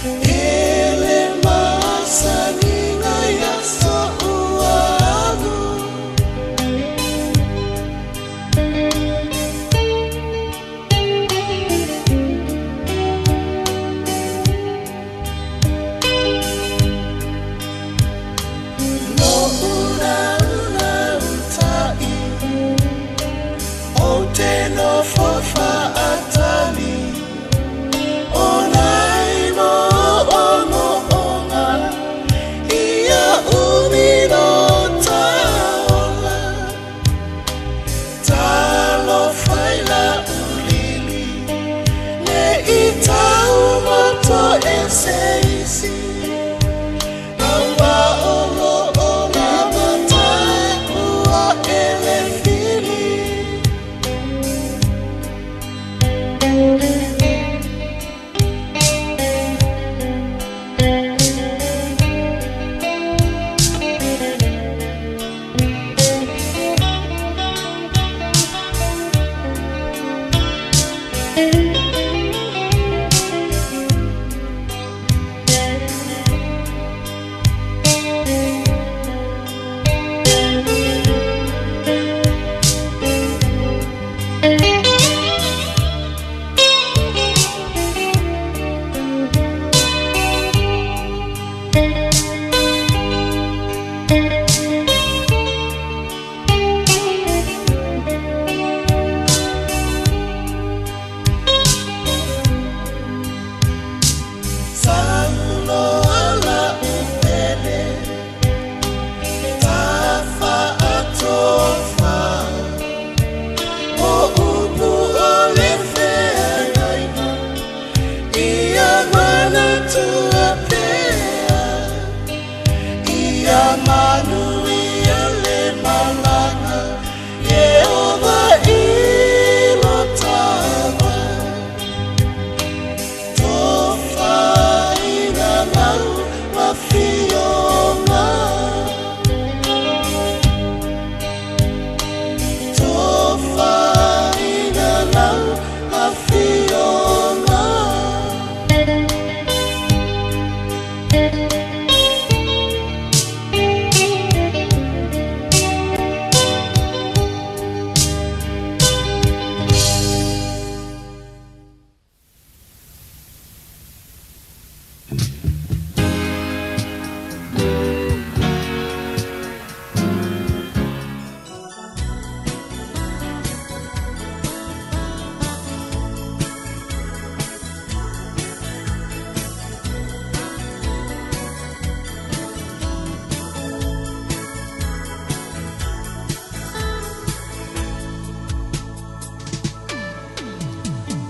Ele masaninga ya so uagu. No una una utai o te no fofa atali o nai mo o mo onga ia umi no taola talo faila ulili le i tau moto e seisi aua o lo o la matai ua ele fili. Saulo ala upele tafa atofa o upu o le feagaina ia manatua pea ia manu ia le malaga Ieova i lo tava tofaina lau afioga tofaina lau afioga.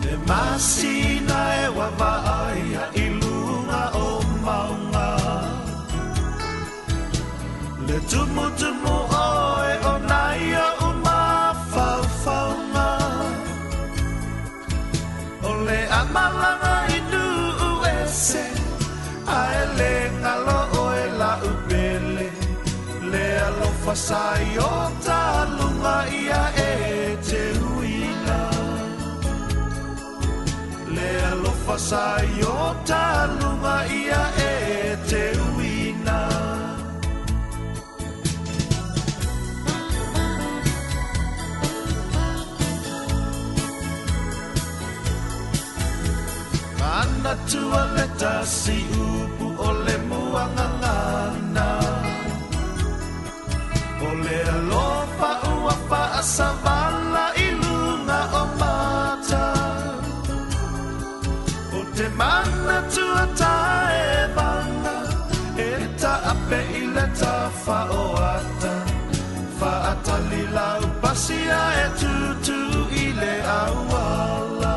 Le masina e wavaai i lunga o maunga. Le tumu tumu oe o naia o mawhauwhaunga. O le amalanga i nuu ese, a e le ngalo oe la upele. Le alofa sa i o talunga ia e te uina. Le alofa sa i o talunga ia e te uina. Mana tua le tasi upu o le muangangana. O le alofa ua whaasavala i lunga o mata. O te mana tua tae vanga, e ta ape i le tawha o ata. Whaatali lau pasia e tutu i le awala.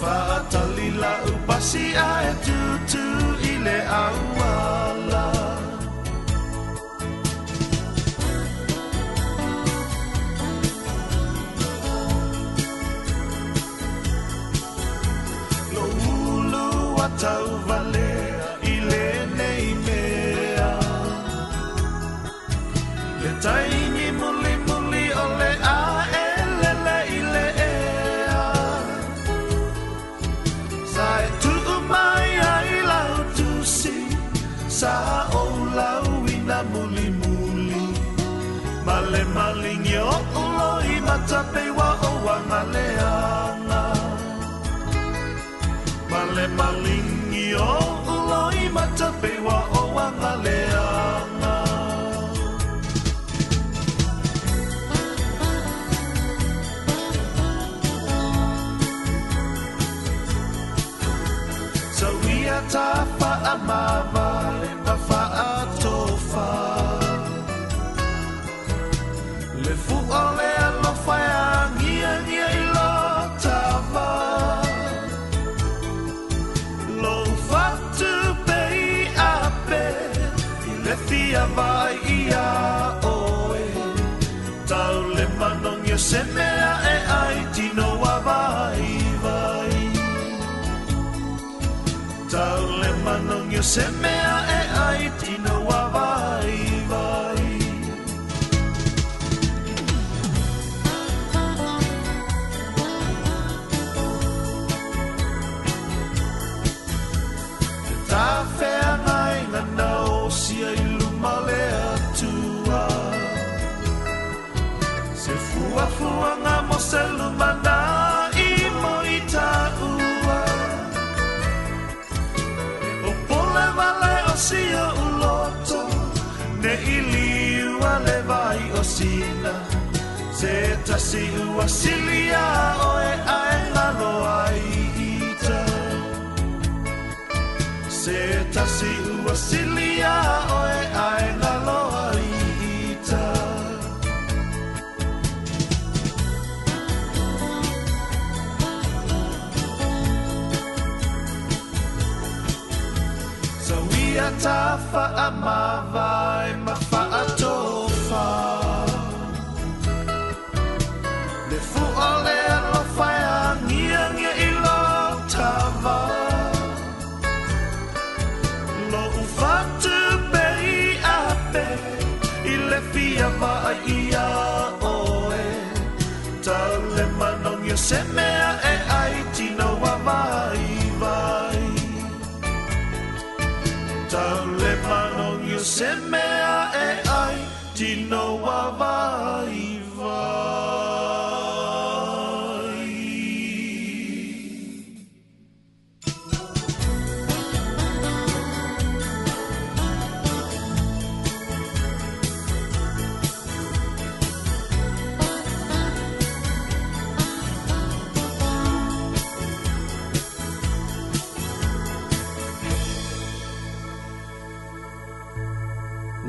Whaatali lau pasia e tutu i le awala. Lo ulu atau valea i le nei mea. Le taimi muli muli o le a e lele i le ea. Sa e tu matapeiwa o wangaleanga Male malingi o uloi matapeiwa o wangaleanga Sawia tafa amava ma faatofa Le fu'a le alofa e agiagia i lo tava Lou fatupei ape i le fia vai ia oe Tau le manogi o se mea e ai tino ua vaivai Tau le manogi o se mea e ai tino ua vaivai Le tafeagaiga na osia i luma le atua Se fuafuaga mo se lumanai mo i taua E popole vale o sia uloto Ne iliua le vai o sina Se tasi ua silia oe ae ngalo ai ita Se tasi ua silia oe ae ngalo ai ita Sawia tafa amavae ma faatofa Le fu'a le alofa e agiagia i lo tava Lou fatupei ape i le fia vaai ia oe Tau le manogi o se mea e ai tino ua vaivai Tau le manogi o se mea e ai tino ua vaivai.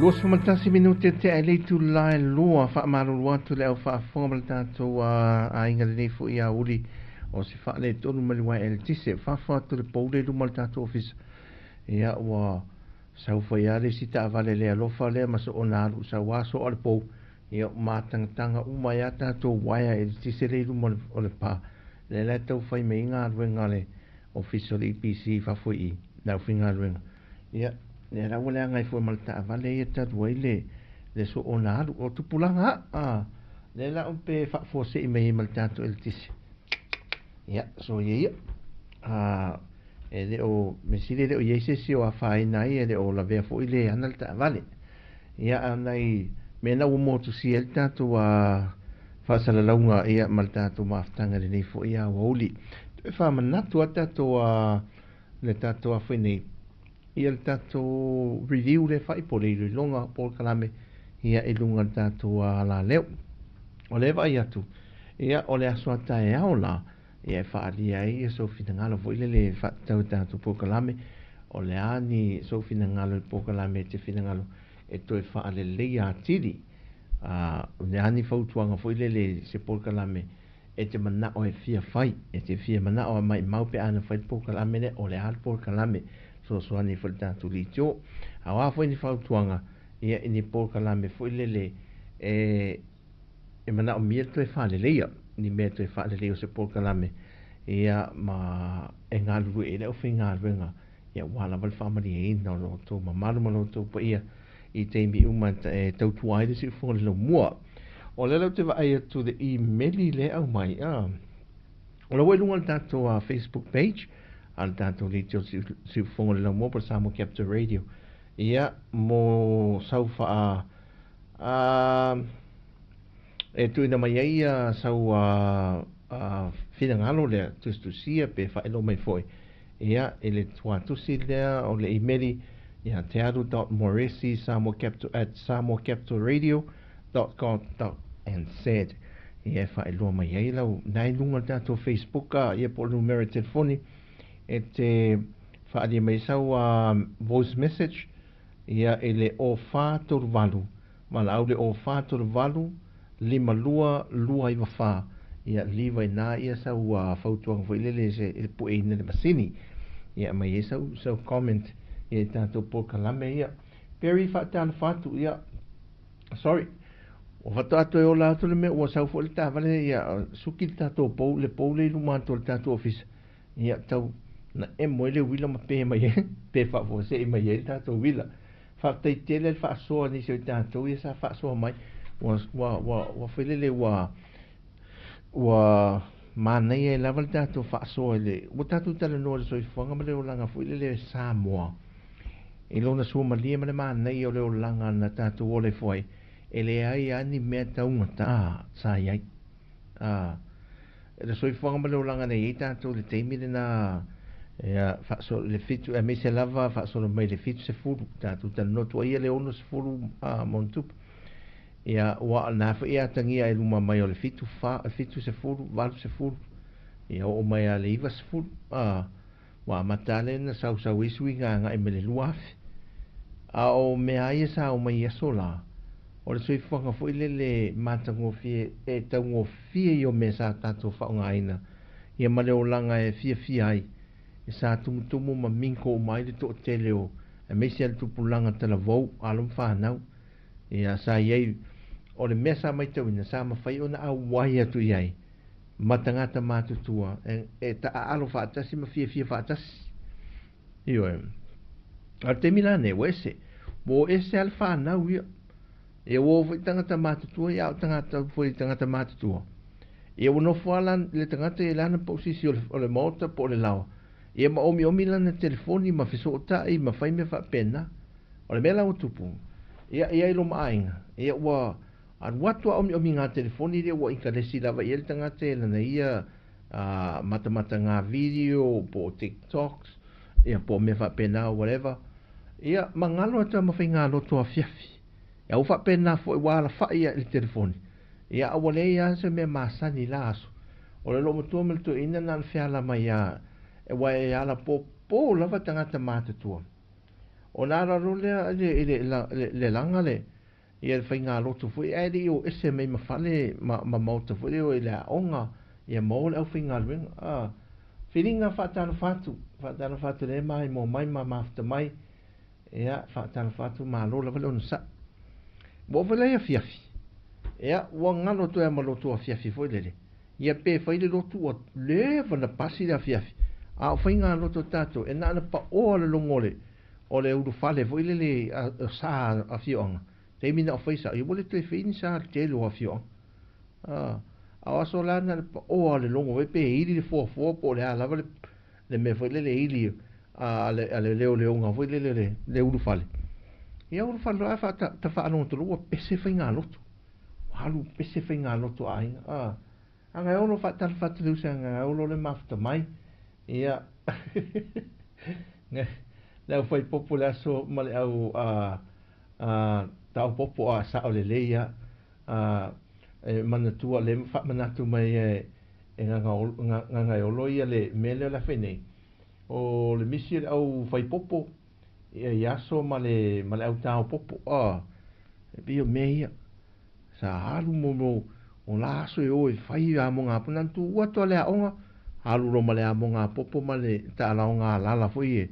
21 minute te ai leitu lae lua whaamalulu atu le au whaafonga ma le tātou aiga lenei foi ia uli o se whaale tonu ma le wai ele tise whawha atu le poule luma le tātou ofisa ia ua sau whai ale si taavale le alofa lea ma so ona alu sau aso o le pou ia mātangatanga uma ia tātou waia ele tise le luma o le pā le le tau whai me inga aluenga le ofisa o le EPC whawhoi i lau whinga aluenga ia le rawa le angai fue ma le taavale ia talu ai le le so ona alu o tupulaga a le la o pe faafuasei mai ai ma le tatou eletise ia so ia ia a e le o mesili le o iai se isi o afaina ai e le o lavea foʻi le ana le taavale ia a nai mea na ua motusia ai le tatou a faasalalauga ia ma le tatou mafutaga lenei foʻi a uauli toe faamanatu a tatou a le tatou afoʻi nei ia le tatou review le fai po le iloiloga polokalame ia i luga le tatou alaleo. O le vaai atu ia o le aso a taeao la ia e faaalia ai ia sou finagalo foʻi lele faatatau i tatou polokalame o le a ni sou finagalo i le polokalame e te finagalo e toe faaleleia atili a o le a ni fautuaga foʻi lele se polokalame e te manao e fia fai e te fia manao a maimau pe ana fai le polokalame lea o le a le polokalame soasoani foi le tatou leitio a o a foi ni fautuaga ia i ni polokalame foʻi lele e e manaomia le toe faaleleia ni mea toe faaleleia o se polokalame ia ma e galulue ai le aufaigaluega ia ua lava le faamalieina o lo outou mamalu ma lo outou paia i taimi uma e tautua ai le siufofoga le laumua. O lea lau te vaai atu le imeli le aumai a o la ua i luga o le tatou Facebook page a le tatou leitio siufofoga le laumua po le Samoa Capital Radio ia mo sau faa a E tuuina mai ai ia sau finagalo lea tusitusia pe faailoa mai foi ia i le tuatusi lea o le imeli ia tearu.moresi samoacapital at samoacapitalradio.co.nz ia e faailoa mai ai lau na i luga o le tatou Facebook ia po o le numera telefoni e te faaalia mai sau voice message ia i le 0438 Valaau le 0438 52 294 ia liva ina ia sau fautuaga foi lele se i le pueina le masini ia aumai ai sau sau comment ia i tatou polokalame ia. Perry faatalofa atu ia sorry ua faatoa toe ola atu le mea ua sau foi le taavale ia suki le tatou pou le pou le i luma atu o le tatou ofisa ia tau na emo ai le uila ma pe mai ai pe faafuasei mai ai le tatou uila. Faafetai tele le faasoa nisi o i tatou ia sa faasoa mai ua ua ua ua foi lele ua ua manaia ai lava le tatou faasoa i le ua tatou talanoa i le soifuaga ma le olaga foi lele Samoa i lona suamalie ma le manaia o le olaga na tatou ola ifo ai e leai lava ni mea taugata sa i ai. A le soifuaga ma le olaga na i ai tatou i le taimi lena ia faasolo le fitu aemaise lava faasolo mai le 70 tatou talanoa tuaia le 60 ma ona tupu ia ua na foi e atagia ai luma mai o le 7 fa 70 80 ia oo mai a le 90 a ua amata lea na sausau ai suiga agai mai le 2000 a o mea ia sa o mai i aso la o le soifuaga foi lele matagofie e taugofie i o mea sa tatou faaaogaina ia ma le olaga e fiafia ai e sa tumutumu ma minko uma ai le toatele o aemaise le tupulaga talavou alo ma fanau ia sa i ai o le mea sa matauina sa mafai ona auai atu i ai ma tagata matutua e taaalo faatasi ma fiafia faatasi. Ioe. A o le taimi la nei, ua ese. Ua o ese lava le fanau ia. Ia ua o foi tagata matutua ia a o tagata foi tagata matutua. Ia ua nofo lava le tagata i lana pausisi o le maota po o le laoa. Ia ma omiomi lana telefoni ma fesootai ma fai mea faapena. O le mea la ua tupu, ia i ai loma aiga, ia ua alu atu a omiomi ngā telefoni lea ua inkalesi lava i ai le tagata e lana ia matamata ngā video po o TikToks, ia po o mea faapena whatever. Ia ma galo atu ma faigalotu afiafi. Ia ua faapena foi ua alafai ia i le telefoni. Ia a ua leai lava se mea masani i la aso. O le loomatua ma le toeaina na ona feala mai lava, aua e alapōpō lava tagata matutua. Ona ala loa lea i le laga le ia le faigalotu foi ae le i o ese mai ma fale ma maota foi lea o i le aoga ia ma o le aufaigaluega. A filiga faatalofa atu, faatalofa atu le maimoa mai ma mafuta mai. Ia faatalofa atu malo lava le onosai. Ua oo foi la i afiafi. Ia ua galo atu ai ma lotu afiafi foi lele. Ia pe fai le lotu ua leva na pasi le afiafi. A o faigalotu a tatou e na ona paoa le logo o le ulufale foi lele a sa afioaga. Taimi na o fai sa, ia ua le toe fai ni sa le tele o afioaga. A o aso la na le paoa le logo foi pe ili le foafoa po o le a lava le mea foi lele ili a le leoleoga foi lele le ulufale. Ia ulufale loa faatafaalogo atu loa ua pese faigalotu. Ua alu pese faigalotu a aiga. Agaeolo faatalofa atu le uso Agaeolo le mafuta mai. Ia le au faipopo le aso ma le au taopopo a sao lelei ia e manatua le faamanatu mai e Gagaeolo ia le mea lea o le a fai nei. O le misi o le au faipopo ia i aso ma le au taopopo. E pei o mea ia. Sa alu mo o la aso e o e fai a mo ngā puna tu ua toa le aoga alu lo ma le a mo ngā popo ma le taalao ngā lala foi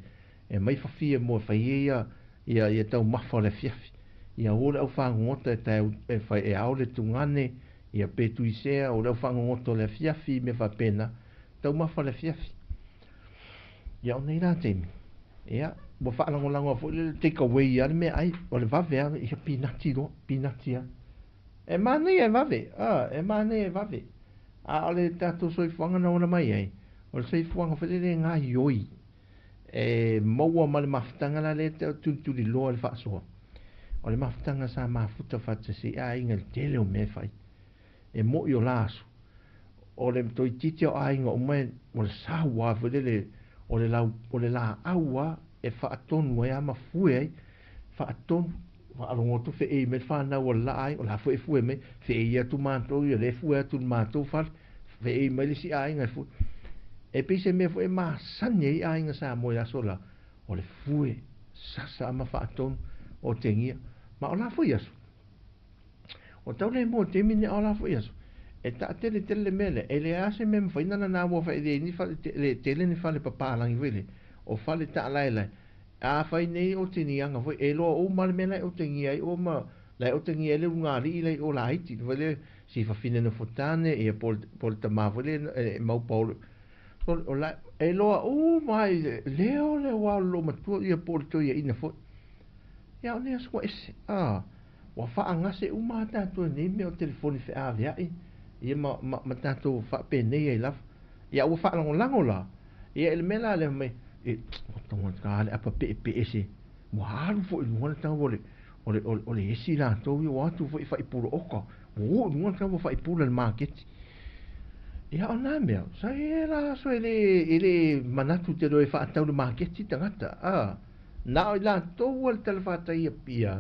e mai fafia mo e fai ia ia ia tau mafa o le afiafi. Ia o le au whangota e tae e fai e ao le tungane ia pe tuisea o le au whangota o le afiafi me whapena tau mafa o le afiafi. Ia o nei la taimi. Ia ua whaalangolango foi le take away ia le mea ai o le vave a ia pinati loa pinati a. E manaia e vave, e manaia e vave. A o le tatou soifuaga na ona mai ai, o le soifuaga foi lele e gaioi. E maua ma le mafutaga la lea e tulituliloa le faasoa. O le mafutaga sa mafuta faatasi ai aiga i le tele o mea e fai. E moʻi o la aso, o le toeitiiti o aiga uma e, o le sau lava foi lele, o le lau, o le laau lava e faatonu ai lava ma fue ai, faatonu, faalogo atu feei mai le fanau a le la aiga, o la foi e fue mai, feei atu matou ia, o lea e fue atu i le matou fale, feei mai le isi aiga e fue. E pei se mea foi e masani ai aiga Samoa i aso la, o le fue sasa ma faatonu o tegia. Ma o la foi aso, o tau le moa taimi nei a o la foi aso, e taatele tele le mea lea, e leai lava se mea e mafai ona nanau ai e leai ni fale, le tele ni fale papalagi foi lea, o fale taalaelae. Afai nei o teniaga foi, e iloa uma lava le mea la e otegia ai oe ma la e otegia ai le ulugalii la i o laiti foi lea, si fafine nofotane, ia po o le tama foi lea e maupaolo. O la e iloa uma ai le leo le aua o le loomatua ia po o le toeaina foi. Ia o nei aso ua ese, a ua faagase uma lava tatou i nei mea o telefoni feaveai ia ma, ma, ma tatou faapenei ai lava. Ia ua faalagolago la, ia i le mea la lea mai, e, ua taugata le apa peepee se, ua alu foi i luga le tau o le, o le, o le, o le esi latou ia, ua atu foi i faipula oka, ua oo i luga le tau o faipula i le maketi. Ia o nā mea, sa e la aso e le, e le manatu te loa e faatau le maketi tagata, a, na o i latou a le talafatai Apia,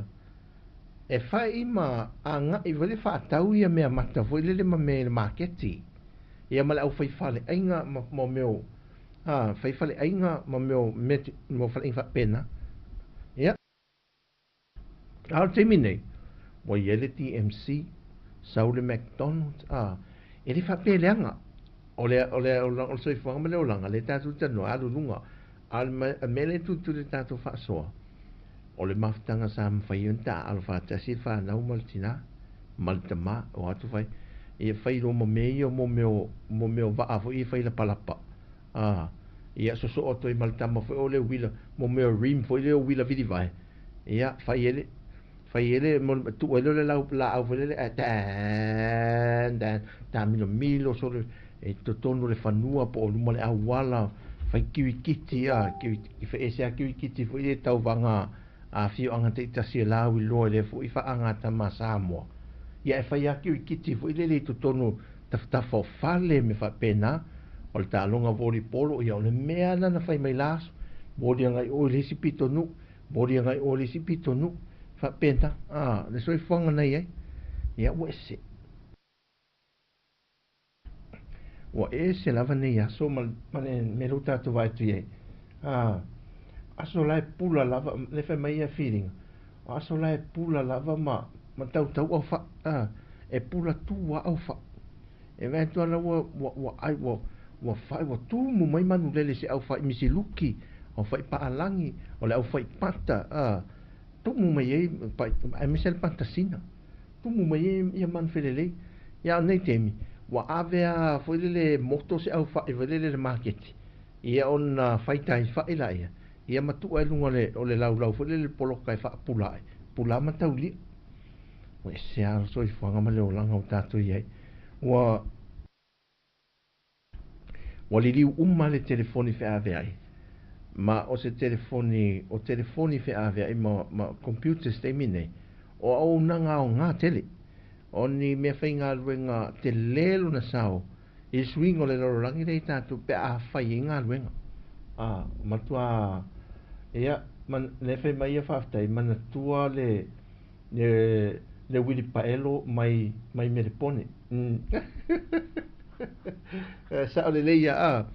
e fai ma agai foi le faatau ia mea mata foi lele ma mea i le maketi. Ia ma le au fai faleaiga ma, ma mea o, a, fai faleaiga ma mea o, mea, mo faleaiga faapena. Ia. A o le taimi nei, ua i ai le DMC, sau le McDonald's, a, e le faapea e leaga. O le, o le, o le soifuaga ma le olaga, lea tatou te talanoa, e alu i luga. A o le mea lea e tulituli e le tatou faasoa, o le mafutaga sa mafai ai ona taaalo faatasi le fanau ma le tinā ma le tamā, o atu fai, ia fai loa ma mea ia mo mea o, mo mea o vaa foi ia e fai lapalapa, a, ia sosoo atu ai ma le tama foi o le uila, mo mea o rim foi lea o uila vilivae, ia fai ai le, fai ai le, tuu ai lea o le lau, laau foi lele ae tan, tan, taamilomilo solo i totonu o le fanua po o luma o le auala, fai kiwikiti, a, kiwi, feese lava kiwikiti foi lea i tauvaga a afioaga taitasi e lauiloa i lea foi faagatama a Samoa. Ia e fai lava kiwikiti foi lele i totonu tafatafa o fale me faapena, o le taaloga volleyball, ia o le mea lena na fai mai la aso, moli agai oe i le isi pitonuu, moli agai oe i le isi pitonuu, faapena, a, le soifuaga na i ai, ia ua ese. Ua ese lava nei aso ma, ma le mea lea ua tatou vaai atu i ai. A, aso la e pula lava, le fai mai ia filiga, o aso la e pula lava ma, ma tautau au fai, a, e pula tu lava au fai. E vaai atu lava ua, ua, ua ai, ua, ua fai, ua tumu mai manulele i se au fai misiluki, au fai paalagi, o le au fai pata, a, tumu mai ai, aemaise le patasina. Tumu mai ai ia manu felelei. Ia a o lenei taimi, ua ave a foi lele moto se au fai foi lele i le maketi, ia ona fai tai fai laia, ia ma tuu ai luga o le, o le laulau foi lele poloka e faapula ai, pula ma taulia. Ua ese lava le soifuaga ma le olaga ua tatou i ai. Ua. Ua liliu uma le telefoni feaveai, ma o se telefoni, o telefoni feaveai ma, ma computers taimi nei, o auaunaga aoga tele. O ni mea faigaluega tele lona sao i le suiga o le lalolagi lea i tatou pe a fai ai galuega. A, matua, ia, man, lea fai mai ia faafetai, manatua le, le, le uilipaelo mai, mai Melepone. Mm. Sao lelei ia, a,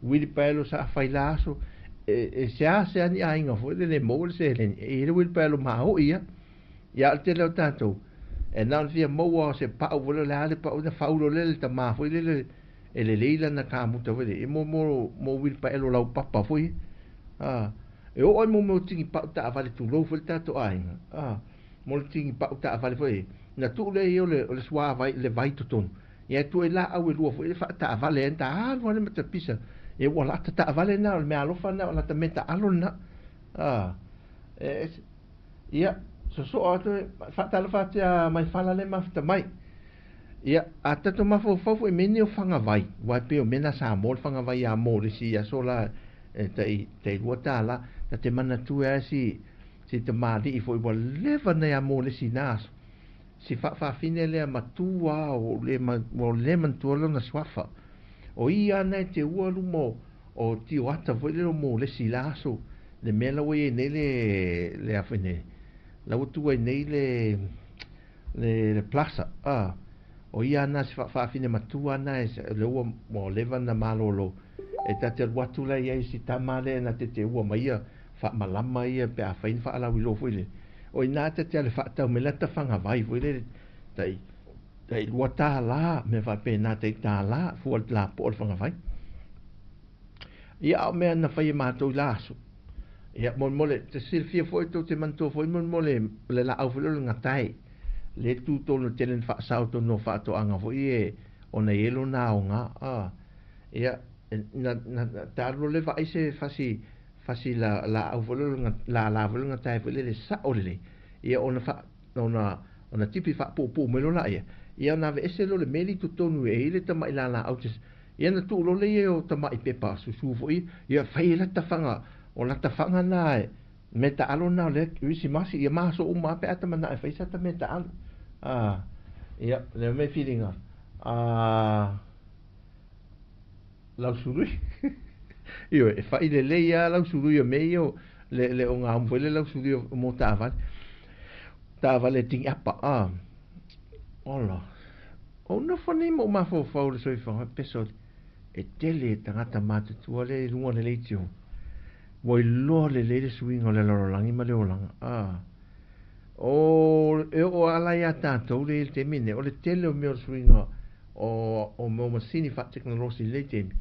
uilipaelo sa fai la aso, e, e seasea ni aiga foi lele e maua le seleni, e i ai le uilipaelo maoʻi ia. Ia, o le tele o tatou, e na ona fia maua o se pau foi lele, o le a le pau, ona faulo lea le tamā foi lele e lelei lana kamuta foi lele, mo, mo, mo uilipaelo laupapa foi, a, e oo ai mo mea o tigi pau taavale tulou foi le tatou aiga, a, mo le tigi pau taavale foi, na tuu lea i ai o le, o le suavai, le vai totonu, ia e tuu ai laau e lua foi le faataavale ai, ta alu lava le matapisa, ia ua lata taavale lena, o le meaalofa lena, o lata metaalo lena, a, e, ia, sosoo atu, faatalofa atu ia Maifala lea e mafuta mai. Ia, a tatou mafaufau foi i mea nei o fagavai, aua e pei o mea na Samoa le fagavai ia mo le isi aso la e tai, tai $2, ta te manatua ai si, si tamalii foi ua leva ona ia mo le isi na aso. si faafafine lea matua o le ua le manatua lona suafa. O ia ana e te ua luma o Tioata foi lele o mo le isi la aso le mea la ua i ai nei le le a foi nei la ua tu ai nei le plaza a o ia ana si faafafine matua ana e le ua leva na malolo e ta te alu atu la i ai si tama lea na te te ua mai ia faamalama ia pe afai na faalauiloa foi le o ina ta te ale faatau mai la tafagavai foi le tai tai $2 mea faapena tai $1 fua le lapoa o le fagavai. Ia a o mea na fai e matou i la aso. Ia molemole te silafia foi tou te manatua foi molemole le laau foi lea o le gatae. Le tu tonu tele na faasao tonu o faatoaga foi e ona i ai lona aoga. A ia na na talu loa le vaai se fasi fasi la laau foi lea lala foi le gatae foi lele sao lelei. Ia ona fa ona ona tipi faapuupuu mai loa laia. Ia ona aveese loa le mea lea i totonu e i ai le tamai lalaau te ia na tuu loa lea o tamai pepa susu foi ia fai ai la tafaga o la tafaga na e mea taalo na o le kerisimasi ia maso uma lava pe a ta manao e fai sa ta mea taalo. A ia le mea filiga a lausului. Ioe, e fai lelei lava lausului o mea ia o le le ogaumu foi le lausului o mo taavale. Taavale e tiniʻapa a. Ola. O ou nofo nei ma ou mafaufau i le soifuaga peso e tele tagata matutua lea i luga o le leitio. Ua iloa lelei le suiga o le lalolagi ma le olaga. A. O e oo lava la iā tatou lea i le taimi lenei, o le tele o mea o le suiga o mea o masini faatekonolosi i lenei taimi,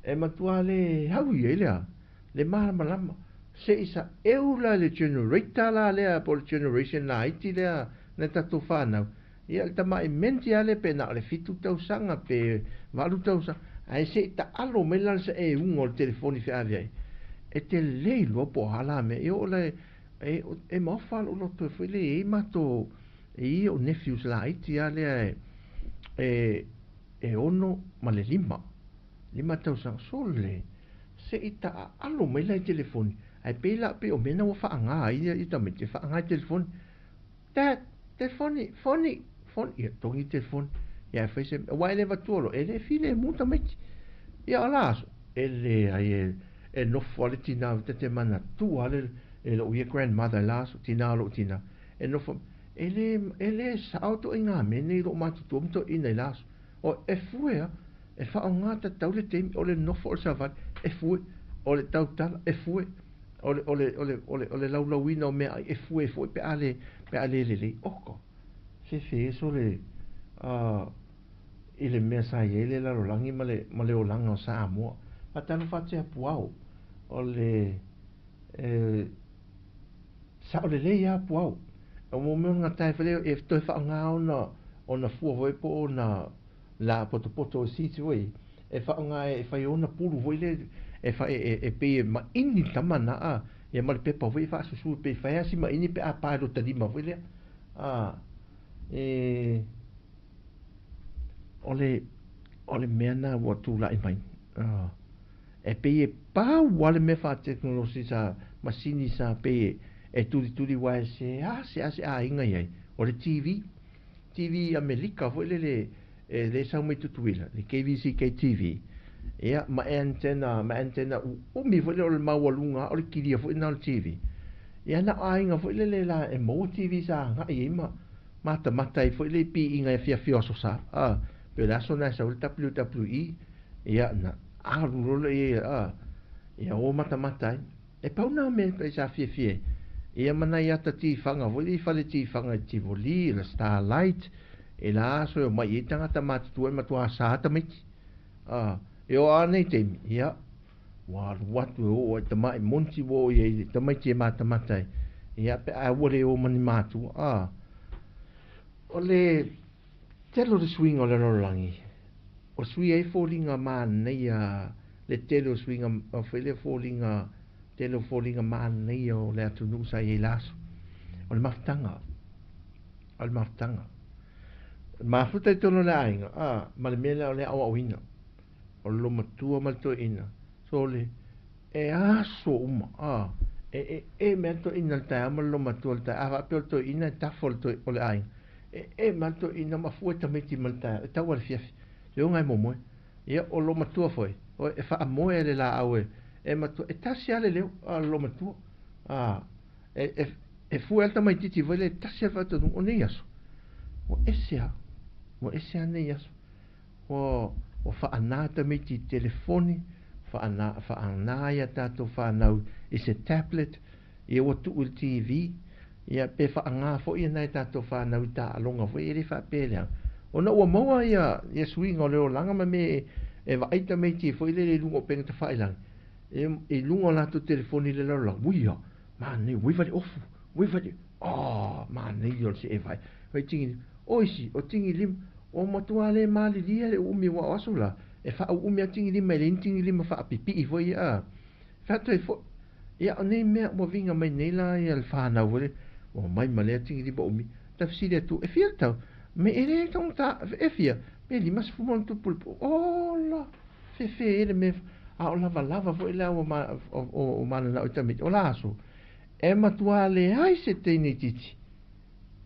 e matua le au i ai le a, le malamalama. Se i saeu la i le generator la lea po o le generation laiti lea nai tatou fanau, ia le tamai menti lava lea pe na o le 7 tausaga pe 8 tausaga, ae se i taalo mai la le saeuga o le telefoni feaveai, e te le iloa po o a la mea. E oo la e maofa lou loto foi lea e i ai matou e i ai ou nephews laiti lava lea e 6 ma le 5, 5 tausaga. Sole, se i taaalo mai la i telefoni, ae pei la pei o mea na ua faaga ai ia tamaiti e faaga i telefoni. Dad, telefoni, foni, foni, ia togi telefoni. Ia e fai se mea, aua e le avatua loa, e le filemu tamaiti. Ia o la aso, e leai e nofo lava le tina ta te manatua lava e lou ia grandmother i la aso, tina o lou tina, e nofo, e le e le sao toaiga mea nei i lou matutua ma toeaina i la aso. O e fue lava, e faaaoga tatau le taimi, o le nofo o le savali, e fue, o le tautala, e fue, o le o le o le o le o le laulauina o meaai, e fue foi pe a le pe a le lelei. Oko, fefe eso le i le mea sa i ai le lalolagi ma le ma le olaga o Samoa. Faatalofa atu ia Puao, o le e sao lelei lava Puao. O mo mea o le gatae foi lea e toe faaaoga ona ona fua foi po o ona la potopoto o seeds foi e faaaoga e fai ona pulu foi lea e fai e pei e maini tama na a ia ma le pepa foi e faasusu pei e fai lava si maini pe a pa i lota lima foi lea. A e o le o le mea na ua tulai mai e pei e pau lava le mea faatekonolosi sa masini sa pei e tulituli aua e seasea se aiga i ai o le TV. TV Amelika foi lele e le sau mai Tutuila, le KVCK TV. Ia, ma antenna, ma antenna uumi foi lele o le maualuga o le kilia foi lena o le TV. Ia, na o aiga foi lele la e maua TV sa agai ai ma matamata ai foi le i piiga i afiafi o Aso Sa. A, pei o le aso lena e sau ai le WWE, ia, na alu loa lea i ai, a, ia o matamata ai. E pau nā mea e sa fiafia ai. Ia ma nai ata tifaga foi lea i fale tifaga i Tivoli, i la Starlight, i la aso e omai i ai tagata matutua e matua asa tamaiti. A, e oo lava nei taimi, ia, ua alu atu e oo ai tamai monti ua oo i ai tamaiti e matamata ai, ia, pe a ua le o ma ni matua. A, o le tele o le suiga o le lalolagi, o sui ai foliga manaia le tele o suiga foi lea foliga tele o foliga manaia o le atunuu sa i ai i la aso. O le mafutaga, o le mafutaga. Mafuta i totonu o le aiga, a, ma le mea lea o le aoaoina, o le lomatua ma le toeaina, sole, e aso uma, a, e e e mea le toeaina i le taeao ma le lomatua i le taeao. A faapea o le toeaina e tafa o le toe, o le aiga, E ma le toeaina ma fua tamaiti ma le taeao e tau a le fiafi. Le oga e momoe. Ia, o lo matua foi, o e faamoe le laau e, e matua, e tasi lava le leo a lo matua. A, e, e, e fua le tamaitiiti foi le tasi a le faatonuga o nei aso. Ua ese lava. Ua ese lava nei aso. Ua, ua faanā tamaiti i telefoni, faanā, faanā ia tatou whanau i se tablet, ia ua tuu i le TV, ia pe faagā foi ia nai tatou whanau i taaloga foi e le faapea leaga. Ona ua maua ia, ia suiga o le olaga ma mea e, e vaai tamaiti foi lele i luga o upega tafailagi, e, i luga o latou telefoni i le lalolagi, uia, manaia, ua iva le ofu, ua iva le, oh, manaia o le see vaai. Fai tigi, o isi, o tigi lima, ua matua le malilia le uumi ua o aso la, e faauumi a tigi lima e leai ni tigi lima faapipii foi ia, a. Faatoe foi, ia o nei mea ua viga mai nei la ia le whanau foi le, ua mai ma lea tigi lima umi, ta fesili atu, e fia le tau? Me e le taugata, e fia, pe 50 ma ona tupu le po, ola, fefe e le mea, a o lavalava foi la ua ma, o, o, o mananao i tamaiti, o la aso, e matua leai se teine itiiti,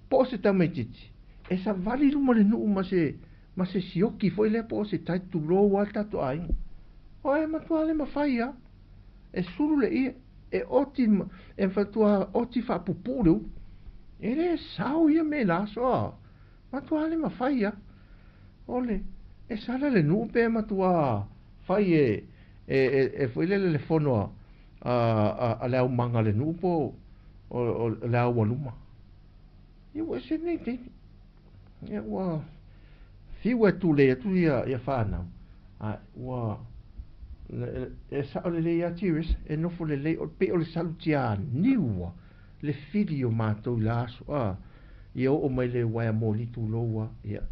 po o se tamaitiiti, e savali i luma o le nuu ma se, ma se sioki foi lea po o se tai tulou lava le tatou aiga. O e matua le mafai lava. E sulu le ie, e oti, e matua oti faapupuu le ulu. E le sao ia mea i la aso a. Matua le mafai lava. O le, e sala le nuu pe matua fai e, e, e, e foi lele le fono a, a, a, a le aumaga a le nuu po o, o, le aualuma. Ia ua ese nei taimi. Ia ua fiu e tulei atu ia, ia whanau. A ua e sao lelei ia Tiris, e nofo lelei, o pei o le salu tia niua, le fili o mātou i la aso, a, ia oo mai le uaea moli tuloua, ia,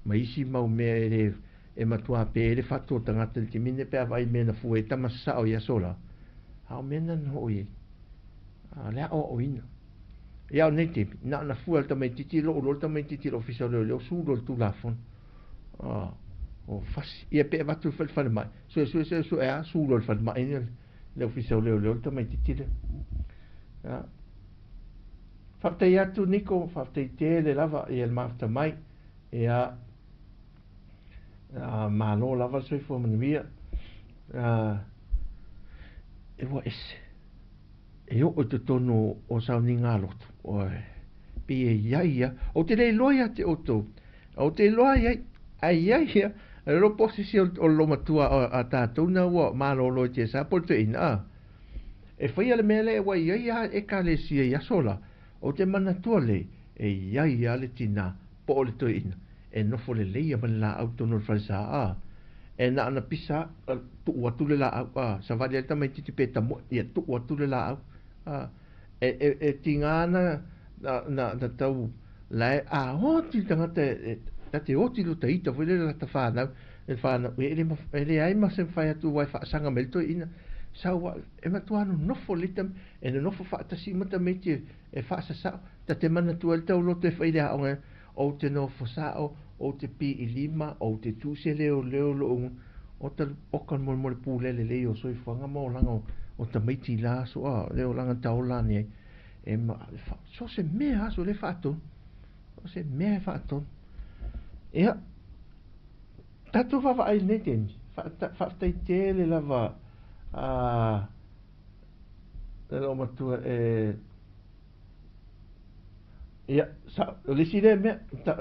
ma isi mau mea e le, e matua pe e le whatoa tangata le timine pe a vai mea na fua e tama sao i aso la. A o mea na noho i ei. A, le aoaoina. Ia o nei taimi, na ona fua le tamaitiiti, lou loa le tamaitiiti i le ofisa o leoleo, sulu le Tulafono. A, o fasi. Ia pe avatu i le falemai, sue sue sue sue a, sulu le falemai ni le ofisa o leoleo le tamaitiiti lea. Ia. Faafetai atu Niko, faafetai tele lava ia le mafuta mai. Ia, a, malo lava le soifua manuia. A, e ua ese. E oo i totonu o sauniga lotu. Oe, pei e iai ia. Ou te le iloa ia te outou. Ou te iloa iai, ai iai ia, e lo po se si o lo matua a tātou na ua malolo i te sa po te ina. A. E whaia le mea le e wai iai a ekalesia i aso la, o te manatua le, e iai ia le tina, po o le toeaina, e nofo lelei ia ma le laau tonu o le falesa, a. E na ona pisa, tuu atu le laau, a, savali ai le tamaitiiti pe tamoe, ia tuu atu le laau, a. E, e, e tigā ana na, na, na tau lae a oti le tagata e, e, ta te oti lo ta ita foi lele lata whanau, e whanau, e, le, e leai ma se mawhai atu wai whaasanga me le toeaina, sau a, e matua nonofo le tam, e nonofo faatasi uma tamaiti e, e faasasao, ta te manatua le tauloto e fai le aoga, ou te nofo sao, ou te pi i lima, ou te tu se leo leo lou, o ta oka mo mo le pulele lelei o soifuaga ma olaga o, o tamaiti i la aso, a, le olaga taola ane ai. E ma, fa, so se mea aso le faatonu. O se mea e faatonu. Ia, tatou vaavaai i lenei taimi, faafetai tele lava a le loomatua e ia sa o le isi lea mea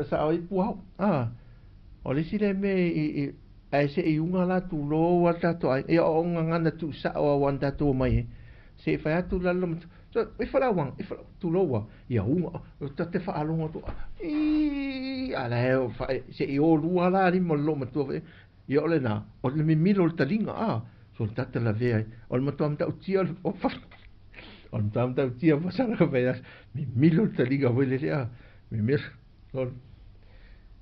sao ai puao a o le isi lea mea i i ae se i uga la tulou a le tatou aiga ia o gagana tuusao a ua na tatou omai ai se i fai atu la le loomatua so ifo le auaga ifo tulou a ia uga ta te faalogo atu ii a la e se i olua la lima o le loomatua foi ia o lena o le mimilo o le taliga a so le tata lavea ai o le matua matautia o o le matua matautia fasala ka fai mimilo le taliga foi lele a mimilo o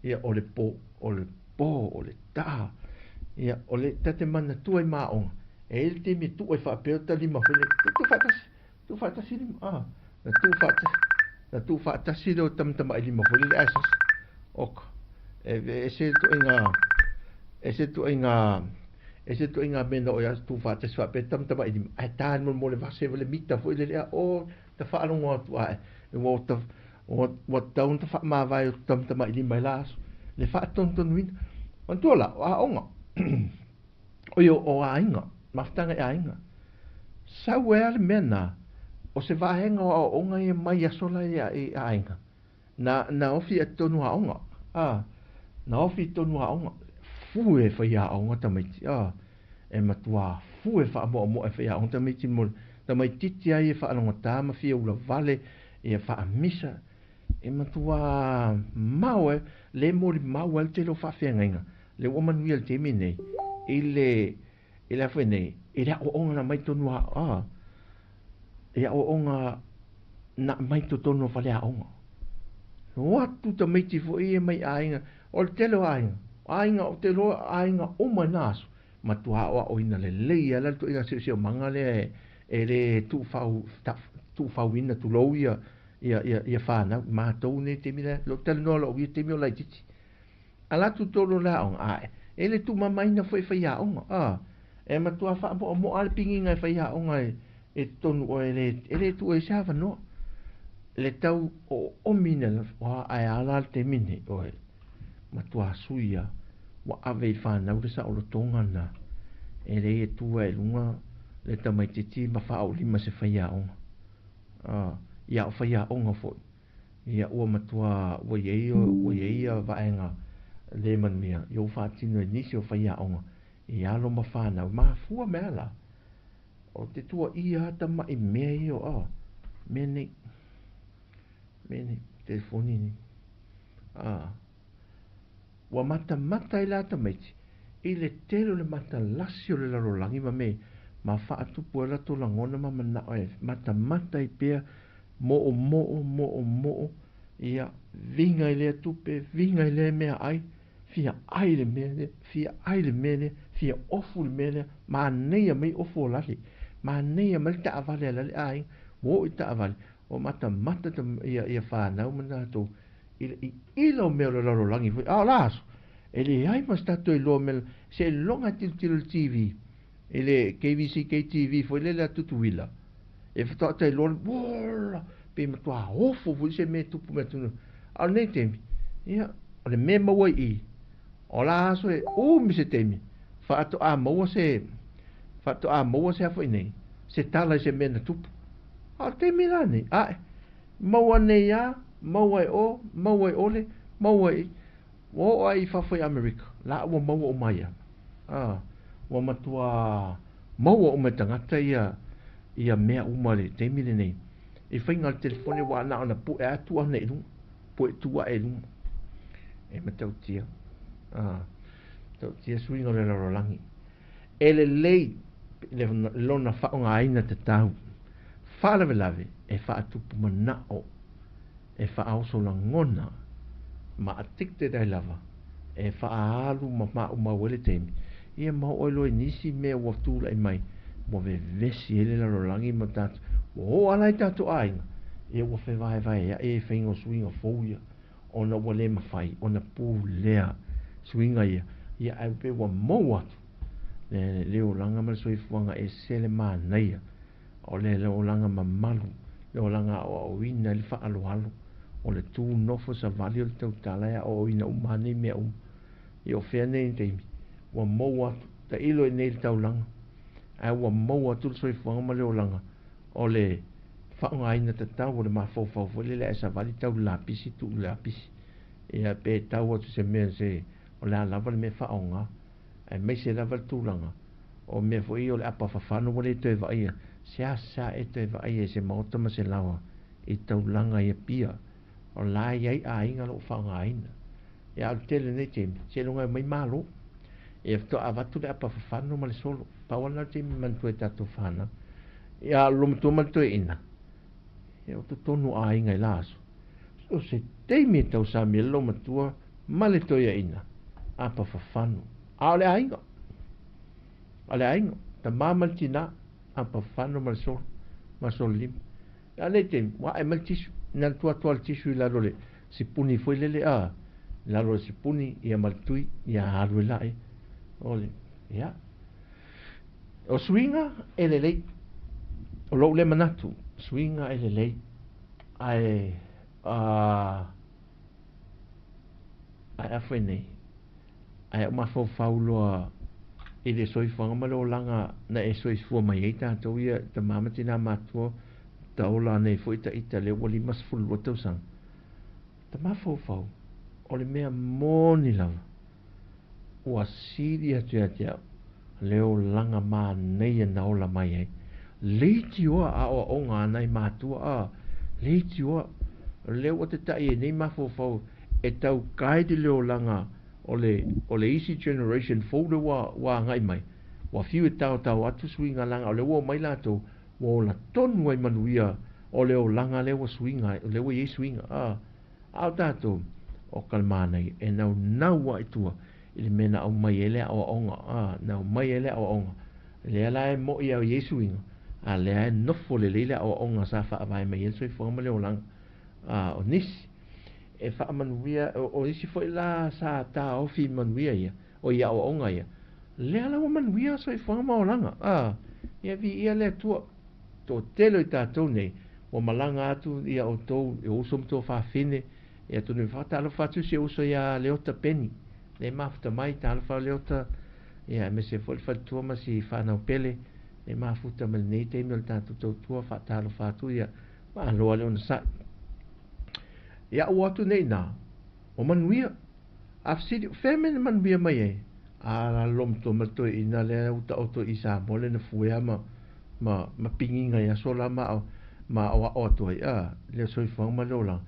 ia o le po o le po o le taa ia o le tate manatua i maaoga e i ai le taimi e tuu ai faapea o talima foi le tuu faatasi tuu faatasi lima a na tuu faatasi na tuu faatasi le o tamatama'i lima foi lele ae sasa oka e ese le ituaiga ese le ituaiga ese le ituaiga mea na oo ia tuu faatasi faapea tamatama'i lima ae ta le molemole vase le mita foi lele a o ta faalogo atu ae ua ta Ua ua tatau ona faamavae o tamatamailima i la aso le faatonutonuina. Manatua la, o aoga, oi o aiga, mafutaga i aiga. Sau ai lava le mea lena, o se vaega o aoaoga ia mai aso la i aiga, na na ofi i totonu o aoga, a, na ofi i totonu o aoga, fue e faiaoga tamaiti, a, e matua fue faamoamoa e faiaoga tamaiti mo le tamaitiiti lava ia e faalogogata ma fia ulavale ia faamisa, e matua mao e le molimau ai le tele o faafeagaiga lea ua manuia i le taimi lenei i le i le a foi nei i le aoaoga na aumai totonu a i aoaoga na aumai totonu o faleaoga. O atu tamaiti foi ia mai aiga, o le tele o aiga, aiga ou te iloa aiga uma i na aso, matua aoaoina lelei lava le ituaiga siosiomaga lea e le tuufauina tulou ia ia fanau. Matou nei taimi lea, lou talanoa lou ia taimi o laitiiti. Ala atu totonu o le aoga, ae e le tuumamaina foi e faiaoga. A, e matua faamoamoa le pigiga e faiaoga e totonu oe e le tuu ai se avanoa. Le tau oomi na ae a la le taimi nei oe. Matua sui lava, ua ave i fanau le saolotoga lena. E leai e tu ai i luga le tamaitiiti ma faaulima se faiaoga. A, ia o faiaoga foi. Ia ua matua ua i ai ua i ai ia vaega le manuia ia ua faatino e nisi o faiaoga i alo ma fanau. Mafua mai lava la, o te tuuaia lava tamai mea ia o mea nei, mea nei, telefoni nei. A, ua matamata ai la tamaiti i le tele o le matalasi o le lalolagi ma mea ma faatupu ai latou lagona ma manao e matamata ai pea moomoo moomoo ia viga i lea tupe, viga i lea meaai, fia ai le mea lea, fia ai le mea lea, fia ofu le mea lea, manaia mai ofu o lale, manaia mai le taavale a le aiga, ua oo i taavale, ua matamata ia, ia fanau ma tatou i le iila o mea o le lalolagi foi. A o la aso, e leai ma se tatou iloa mea, seiloga e tilotilo i le TV, i le KVC KTV foi lele a Tutuila, e faatoa ta iloa, ola, pe matua ofo foi se mea e tupu mai atunuu. A o lenei taimi, ia, o le mea e maua i i, o la aso e umi se taimi, faatoa maua se, faatoa maua se a foi nei, se tala i se mea na tupu. A o le taimi la nei, ae, maua nei lava, maua e o, maua e ole, maua e ua oo ai i fafo i Amerika, la ua maua uma ai lava. A, ua matua maua uma e tagata ia ia mea uma i le taimi lenei. I faiga o le telefoni ua na ona pue atu ana i luga, pue tu ae i luga. E matautia. A, matautia suiga o le lalolagi. E lelei le lona faaaogaina tatau. Faalavelave e faatupu manao, e faaoso lagona ma addicted ai lava, e faaalu ma maumau ai le taimi. Ia ma oo ai loa i nisi mea ua tulai mai, ua vevesi ai le lalolagi ma tatou, ua oo lava la i tatou aiga, ia ua fevaevaea'i ai faiga o suiga fou ia, ona ua le mafai ona pulea suiga ia, ia ae pei ua maua atu le olaga ma le soifuaga e ese le manaia, o le olaga mamalu, le olaga aoaoina i le faaaloalo, o le tu nofo savali o le tautala e aoaoina uma lava nei mea uma. Ia o fea nei taimi, ua maua atu, tailo i nei i le taulaga, ae ua maua atu le soifuaga ma le olaga o le faaaogaina tatau o le mafaufau foi lele ae savali tau i le lapisi, tuu i le lapisi. Ia pe tau atu se mea se o le a lava le mea faaaoga, aemaise lava le tulaga o mea foi ia o le apa fafano ua le toe vaaia, seasea e toe vaaia i se maota ma se laoa i taulaga i Apia, o la e i ai aiga o lo o faaaogaina. Ia a o le tele o nei taimi, seiloga e omai malo, ia faatoa avatu le apa fafano ma le solo. Pau lava lena o le taimi e manatua e tatou fanau. Ia a o le loomatua ma le toeaina, ia o totonu o aiga i la aso, so o se taimi e tausami ai le loomatua ma le toeaina, apa fafano. A o le aiga, a o le aiga, tama ma le tina, apa fafano ma le solo, ma le solo lima. A o lenei taimi, ua ae mai le tisu, na ona tuu atu lava o le tisu i lalo o le sipuni foi lele, a, i lalo o le sipuni, ia ma le tui, ia alu ai laia. O le, ia. O suiga e lelei. O lou lea manatu, suiga e lelei. Ae Ae a foi nei, ae ou mafaufau loa i le soifuaga ma le olaga na e soifua mai ai tatou ia tamā ma tinā matutua taola nei foi ita lea ua 52 tausaga. Ta mafaufau, o le mea moni lava, ua sili atu ia te au le olaga manaia na ola mai ai. Leitioa aoaoga a nai matua a, leitioa. O lea ua tata'i ai nei mafaufau e tau guide le olaga o le o le isi generation fou lea ua ua agai mai. Ua fiu e taotao atu suiga laga o lea ua omai latou ua ola tonu ai manuia o le olaga lea ua suiga ai, lea ua i ai suiga a. A o tatou, o ka le manaia e naunau lava i tua i le mea na aumai ai le aoaoga, a, na aumai ai le aoaoga. Lea la e mo'i au i ai suiga, a lea e nofo lelei le aoaoga sa faavae mai ai le soifuaga ma le olaga. A o nisi e faamanuia, o isi foi la sa taofi manuia ia, o i aoaoga ia, lea la ua manuia soifuaga ma olaga. A, ia viia le Atua. Toatele o i tatou nei, ua malaga atu ia outou, e uso ma tou fafine, ia tonu faatalofa atu si ou uso ia Leota Peni, le mafuta mai, talofa Leota, ia aemaise foi le faletua ma si fanau pele, le mafuta mai lenei taimi o le tatou tautua, faatalofa atu ia, malo le onosai. Ia ua atu nei nā, o manuia, a fesili, fea mea na manuia mai ai? A la lolo matua ma le toeaina lea ua taoto i Samoa le na fuea ma ma ma pigiga i aso la ma ma aoao atu ai a le soifuaga ma le olaga.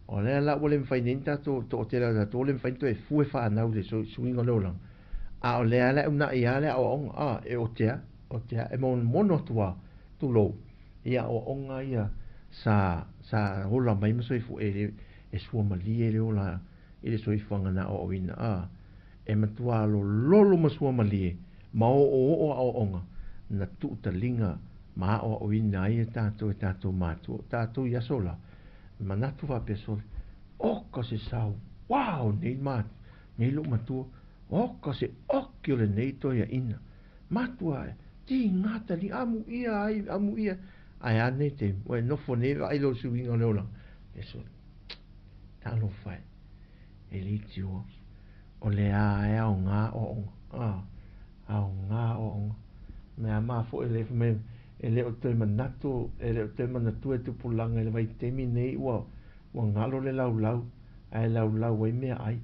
O lea la ua le mafai nei ona tatou toatele o tatou ua le mafai ona toe fue fanau i le suiga o le olaga. A o lea la e uunai lava le aoaoga a e ote lava, ote lava e monomono atu lava tulou i aoaoga ia sa sa ola mai ma soifua e e suamalie le ola i le soifuaga na aoaoina a e matua lololo ma suamalie ma oooo aoaoga na tuutaliga ma aoaoina ai e tatou e tatou matua. O tatou i aso la, manatu faapea sole, oka se sauā o nei ma nei lou matua, oka se oki o lenei toeaina. Matua e, tigā taliga, amuia ai, amuia. Ae a nei taimi, ua e nofo nei vaai lou suiga o le olaga. E sole, talofa e, e leitioa, o lea e aoga aoaoga, a, aoga aoaoga. Mea ma foi le mai e le o toe manatu, e le o toe manatua e tupulaga i le vaitaimi nei ua ua galo le laulau, ae laulau ai meaai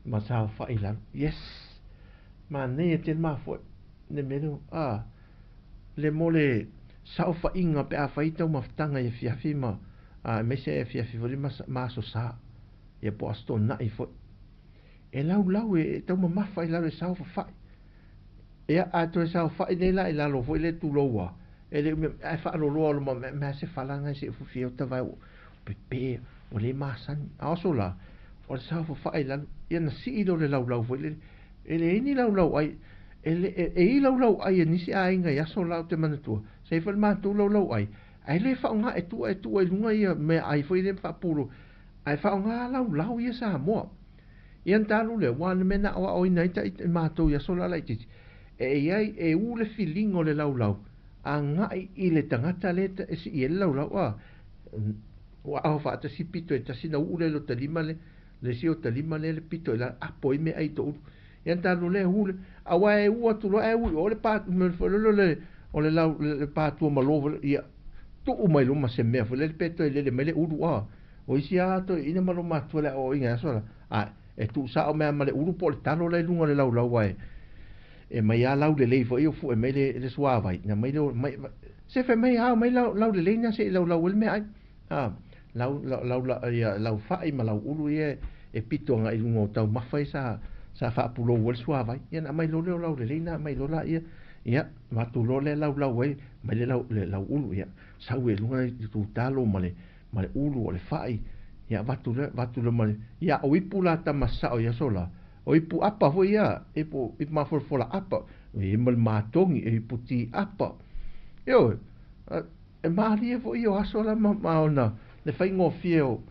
ma saofai i lalo. Yes! Manaia tele mafoe le mea lea, a, le mo le saofaiga pe a fai taumafataga i afiafi ma, a, aemaise afiafi foi ma, ma aso sa, ia po o aso toonai foi. E laulau e taumamafa i lalo e saofafai. Ia, a toe saofai nei la i lalo foi le tulou a, e le umi ae faaloloa loa ma mea se falaga se ufufi o tavae ua pepe, ua le masani. A o aso la, o le saofafai i lalo, ia na sii lea o le laulau foi lele. E leai ni laulau ai, e, le, e, e i laulau ai a nisi aiga i aso la ou te manatua, sa i foi le matou laulau ai, ae le faaaoga e tua e tua i luga ia meaai foi lea ma faapulu, ae faaaoga laulau ia Samoa. Ia na talu lea, ua na mea na aoaoina ai ta i matou i aso la laitiiti, e i ai, e u le filiga o le laulau agai i le tagata lea e sii ai le laulau, a ua aho faatasi pito e tasi na uu lea i lota lima le le isi ota lima lea le pito i lalo, apo ai meaai i toulu. Ia na talu lea u le, aua e u atu loa ae u i o le pa, foi lele o le o le lau le patua malo foi lele, ia tuu mai loa ma se mea foi lele pe toe lele mai le ulu, a o isi lava toeaiina ma lomatua le aoaoina i aso la, a e tuusao mai lava ma le ulu po o le talo la i luga o le laulau ae e mai lava laulelei foi o fue mai le, le suavai, na mai le mai sefe mai ao mai lau, laulelei na se i laulau ai le meaai. A, lau, lau, lau, lau, ia, lau fai ma lau ulu ia e pito agai i luga o taumafa ia sa, sa faapulou ai le suavai. Ia na aumai loa lea o laulelei na aumai loa laia, ia, avatu loa lea laulau ai mai le lau, le lau ulu, ia, sau ai i luga le tutalo ma le, ma le ulu o le fai, ia avatu lea, avatu loa ma le, ia o ipu la tama sao i aso la, o ipu apa foi ia, ipu, ipu mafolafola apa, e ma le matogi, e ipu ti apa. Ioe, e malie foi o aso la ma, ma ona le faigofie o,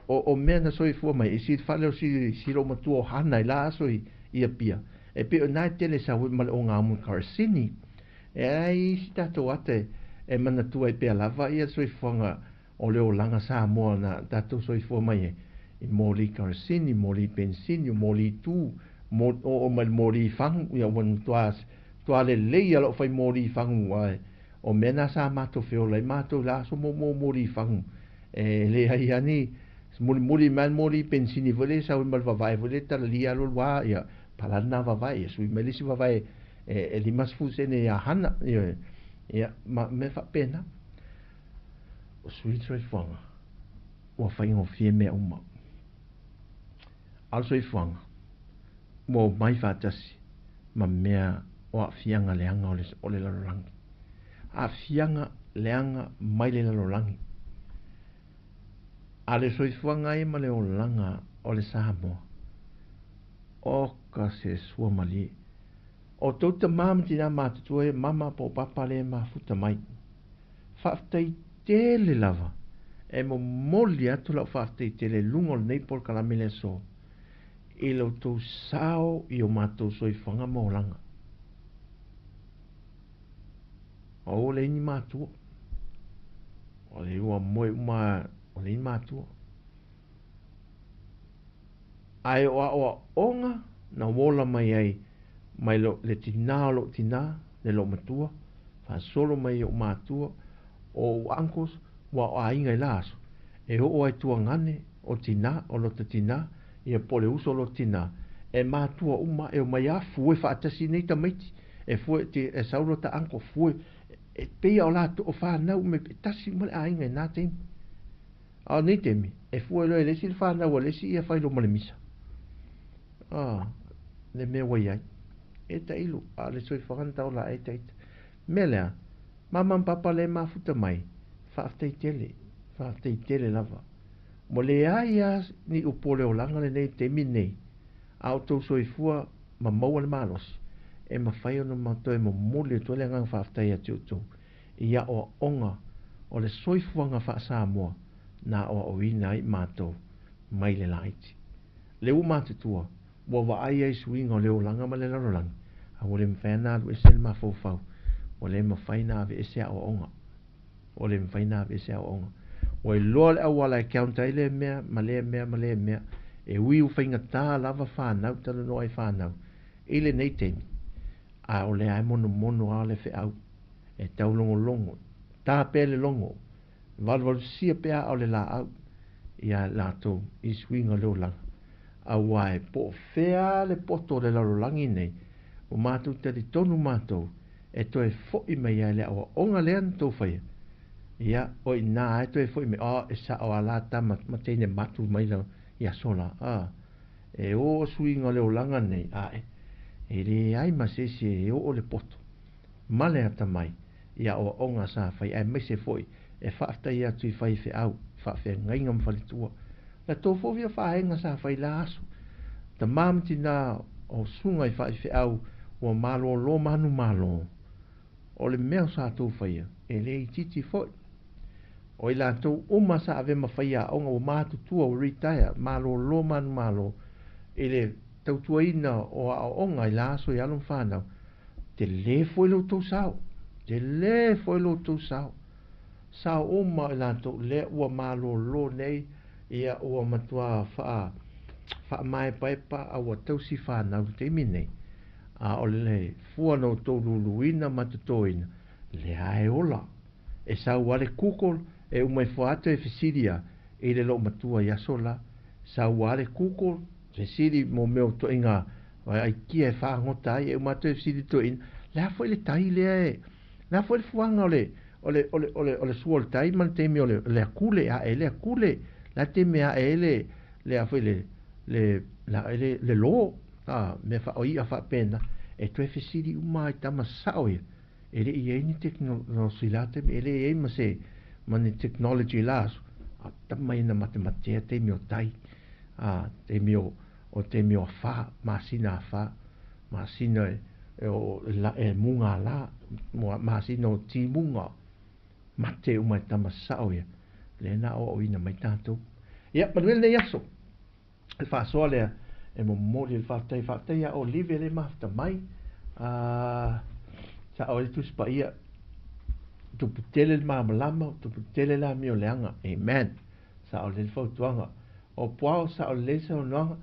o, o mea na soifua mai, e si fale o si, si lou matua o Hana i la aso i, i Apia. E pei o na e tele sau ai ma le ogamu i Karasini. E ai isi tatou ata e, e manatua ai pea lava ia le soifuaga o le olaga Samoa na tatou soifua mai ai i moli kerosene, moli penisini, moli tu, oo mai le moli fagu. Ia ua matua matua lelei lava lou fai moli fagu ae o mea na sa matou feola ai matou i la aso mo moli fagu. E leai lava ni mulimuli mai le moli penisini foi lea e sau ai ma le vavae foi lea e talalia alu alu lava ia palagi lena vavae ia sui mai le isi vavae e 50 sene ia Hana. Ioe, ia ma mea faapena. O sui le soifuaga ua faigofie mea uma. A o le soifuaga ua omai faatasi ma mea o aafiaga leaga o le lalolagi. Aafiaga leaga mai le lalolagi. A le soifuaga ai ma le olaga o le Samoa, oka se sua malie. O tou tamā ma tinā matutua ia mama po o papa lea e mafuta mai. Faafetai tele lava e momoli atu lau faafetai tele i luga o lenei polokalame i le aso i lo outou sao i o matou soifuaga ma olaga. Aua leai ni matua. O le ua moe uma ua leai ni matua. Ae o aoaoga na ola mai ai mai lo, le tinā o lou tinā, le loomatua, faasolo mai i ou matua, o ou uncles, ua o aiga i la aso, e oo ai tuagane o tinā, o lota tinā, ia po o le uso o lota tinā, e matua uma, e omai lava fue faatasi nei tamaiti, e fue, e sau lota uncle, fue, e pei o latou, o fanau uma, e tasi uma le aiga i na taimi. A o nei taimi, e fua loa e le isi le fanau a le isi ia fai loma le misa. A, le mea ua i ai. E tailo, a o le soifuaga na taola ai taita. Mea lea, mama ma papa le mafuta mai, faafetai tele, faafetai tele lava. Ua leai lava ni upu o le olaga lenei i le taimi lenei, a outou soifua ma maua le malosi, e mafai ona toe momoli atu ai le agaga faafetai ia te outou i aoaoga o le soifuaga faa-Samoa na aoaoina ai matou mai le laiti. Le ua matutua, ua vaai ai suiga o le olaga ma le lalolagi, a ua le mafai ona alu ese le mafaufau, ua le mafai ona aveese aoaoga. Ua le mafai ona aveese aoaoga. Ua iloa le auala e counter ai lea mea ma lea mea ma lea mea, e ui ua faigata lava fanau, talanoa ai fanau i lenei taimi, a o lea e monomono lava le feau e taulogologo, ta pea le logo, valuvalusia pea aa o le laau iā latou i suiga o le olaga. Aua e po o fea le poto o le lalolagi nei, ua matou talitonu matou e toe fo'i mai ai le aoaoga lea na tou faia, ia, o i ina lava e toe fo'i mai, oh, e sa'o lava la tama ma teine matu mai la i aso la, a, e o suiga o le olaga nei, a'e, e leai ma se isi e oo le poto ma le atamai i aoaoga sa fai aemaise foi e faafetai atu i faifeau, faafeagaiga ma faletua. La tou foi ia vaega sa fai la aso. Tamā ma tinā o susuga i faifeau ua malōlō manumalo. O le mea o sa tou faia, e le itiiti foi. O i latou uma sa ave ma faiaoga ua matutua ua retire, malōlō manumalo i le tautuaina o aoaoga i la aso i alo ma fanau, Tele foi lo outou sao, tele foi lo outou sao. Sao uma i latou lea ua malōlō nei, ia ua matua faa, faamaepaepa a ua tausi fanau i le taimi nei. A o le fua na outou luluina ma totoina, lea e ola. E sau lava le Google e uma ifo atu e fesili a i le loomatua i aso la. Sau lava le Google, fesili mo mea o toaiga aikia e fagota ai, e uma atu e fesili toeaina, le a foi le tai lea e, le a foi le fuaga o le, o le, o le, o le, o le sua o le tai ma le taimi o le, le akule, ae le akule, le a taimi ae ai le, le a foi le, le, le, le, le lo, a, mea fa, o i'a faapena, e toe fesili uma ai tama sa'o ia, e le i i ai ni teknolosi i la taimi, e le i ai ma se, ma ni technology i la aso, a tama ia na matematea taimi o tai, a, taimi o, o taimi o afa, masina afa, masina e, e, o, la, e muga la, masina o timuga, mate uma e tama sa'o ia, lea na aoaoina mai tatou. Ia, manuia lenei aso. Le faasoa lea e momoli le faafetai, faafetai ia Olivia le mafuta mai. Sa'o ai le Tusi Paia. tupu tele le malamalama, ua tupu tele le amio leaga. Amen. Sao lelei le fautuaga. O Puao, sao lelei le saunoaga,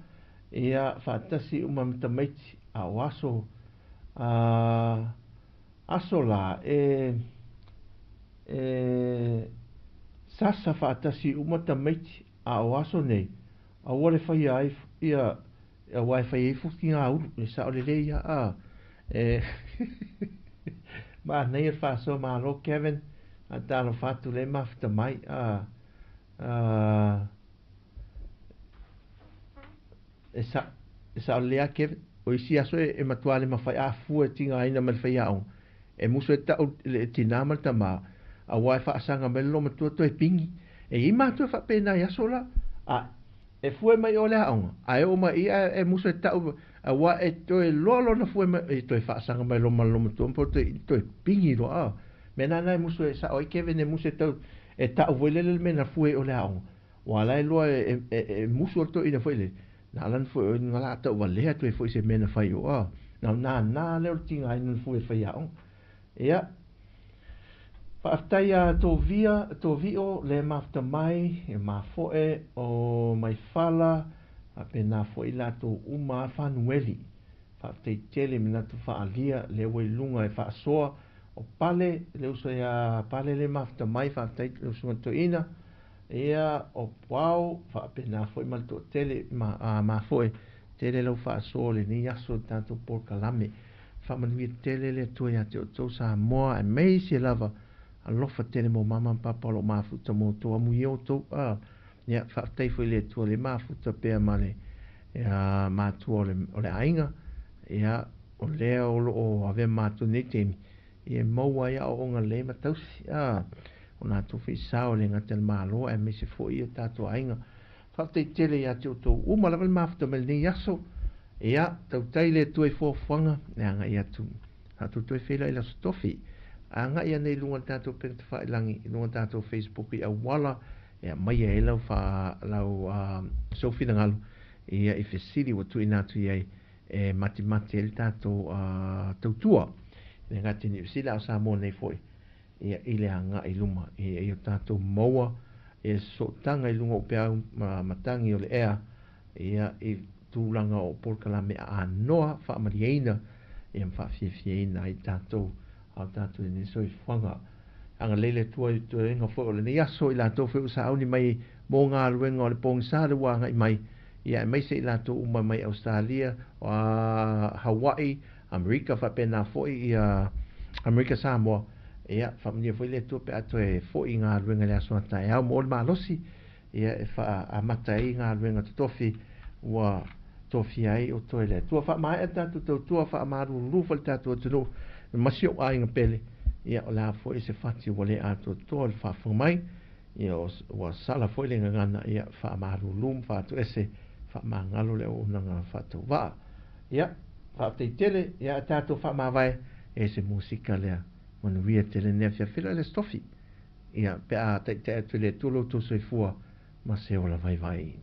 ia faatasi uma ma tamaiti, a o aso, a, aso la, e, e sasa faatasi uma tamaiti, a o aso nei, aua le faia ai ia, aua e fai ai fuki ngā ulu, e sao lelei ia, a, e, manaia le faasoa malo Kevin, a talofa atu le mafuta mai, a, a, e sa, e sao lelei a Kevin, o isi aso e, e matua le mawhai a fua e tigaina ma le faiaoga, e musu e ta'u le tinā ma le tamā, auā e faasaga mai le loomatua toe pigi. E i ai matua e faapena i aso la, a e fue mai o le aoga, ae oo mai i i ae e musu e ta'u, auā e toe loa lona fue mai, e toe faasaga mai loa ma le loomatua ma po toe, toe pigi loa. A mea lena e musu e sa'o ai Kevin e musu e tau e ta'u foi lele le mea na fue i o le aoga, ua ala e loa e, e, e musu o le toeaina foi lele, na ala na fue o i la ta'u valea atu ai foi i se mea na fai i o, a na nānā lea o le tigaina na fue e faiaoga. Ia, faafetai ia Tovia, Tovio le mafuta mai, e mafoe o Maifala, faapena foi latou uma a Fanueli. Faafetai tele manatu faaalia lea ua i luga e faasoa o Pale, le uso ia Pale le mafuta mai, faafetai le usuga toeaina. Ia, o Puao, faapena foi ma le toatele ma, a, mafoe tele lau faasoa o lenei aso i le tatou polokalame. Faamanuia tele le Atua ia te outou Samoa, aemaise lava alofa tele mo mama ma papa o lo o mafuta mo outou, amuia outou. A, ia, faafetai foi i le Atua le mafuta pea ma le ia, matua o le, o le aiga, ia, o lea o lo o avea matou nei taimi, ia e maua ai aoaoga lelei ma tausi, a, o latou foi sao e le gata i le Malo aemaise foi o tatou aiga. Faafetai tele ia te outou uma lava le mafuta mai lenei aso. Ia, tautai le Atua i fuafuaga e agai atu. Tatou toe feiloai i le Aso Tofi. Agai anei i luga o le tatou upega tafailagi, i luga o le tatou Facebook i auala e aumaia ai lau faa, lau sou finagalo ia i fesili ua tuuina atu i ai e matimati ai le tatou tautua. E le gata i Niu Sila a o Samoa nei foi ia i le agai i luma ia i o tatou maua ia se sootaga i luga o peau ma matagi o le ea ia i tulaga o polokalame aanoa faamalieina ia ma faafiafiaina ai tatou a o tatou i lenei soifuaga. Agalelei le Atua i toega foi o lenei aso i latou foi ua sauni mai mo galuega o le pogisa le ua agai mai ia aemaise i latou uma mai Ausetalia, Hawaii, Amerika faapena foi ia Amerika Samoa. Ia faamanuia foi le Atua pe a toe foi i galuega i le aso a taeao mo le malosi ia e faaamata ai galuega totofi ua tofia ai outou e le Atua. Faamaea le tatou tautua, faamalulu foi le tatou atunuu ma si ou aiga pele. Ia o le a foi se fati ua le atoatoa le faafofoga mai, ia ua sala foi le gagana, ia faamalulu ma faatoese, faamagalo le auaunaga faatauvaa. Ia, faafetai tele, ia a tatou faamavae e se musika lea. Manuia tele lenei afiafi la le Aso Tofi. Ia, pe a taitai atu e le Atua lo outou soifua ma se ola vaivai.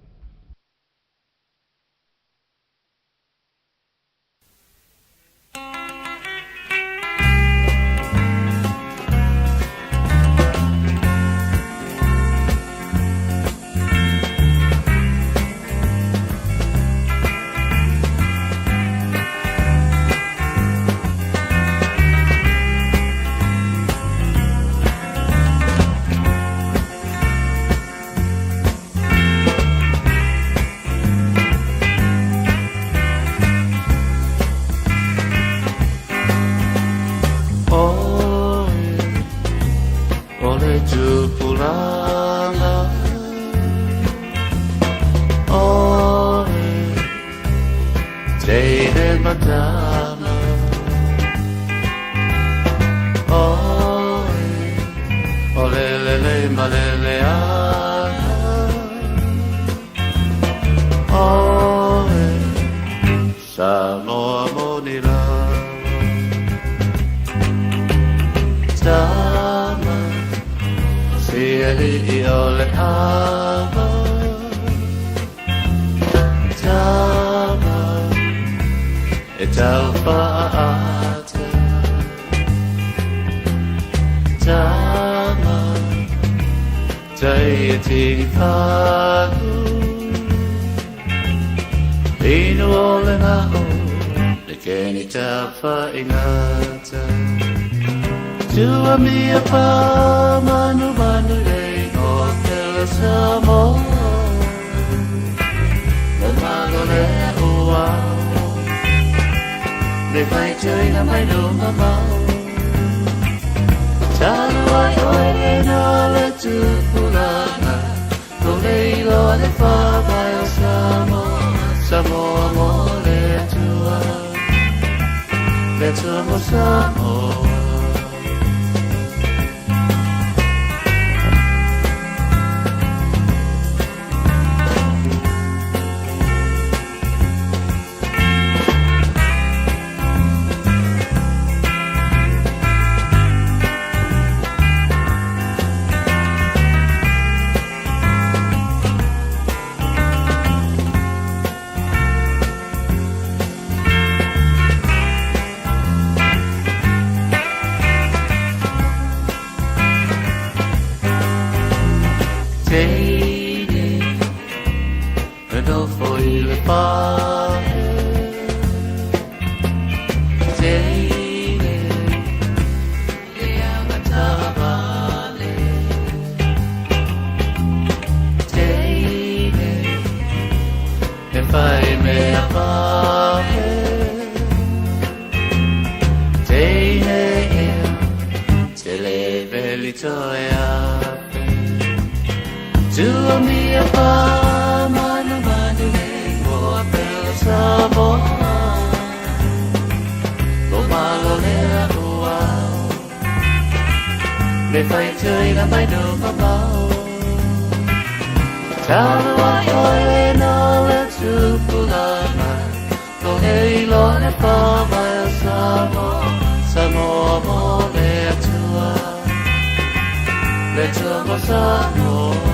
tai e te whaku. Inu o le ngao, le keni ta whaingata. Tua mia pa manu manu le o te le Samoa. Le malo le ua, le vai tui mai no mamau. Talu ai oe le na le tupulaga, lo le iloa le whawai o Samoa, Samoa mo le Atua, le Atua mo Samoa. Teine, e nofo i le fale. Teine, le agatavale. Teine, e fai mea pae. Teine ea, te le veli toe afe. Tua mia pa manu manu le moa pele Samoa. Lo malo le ua, le fai tui mai no mamau. Talu ai oe na le tupulaga, lo le iloa le whawai o Samoa, Samoa mo le Atua, le Atua mo Samoa.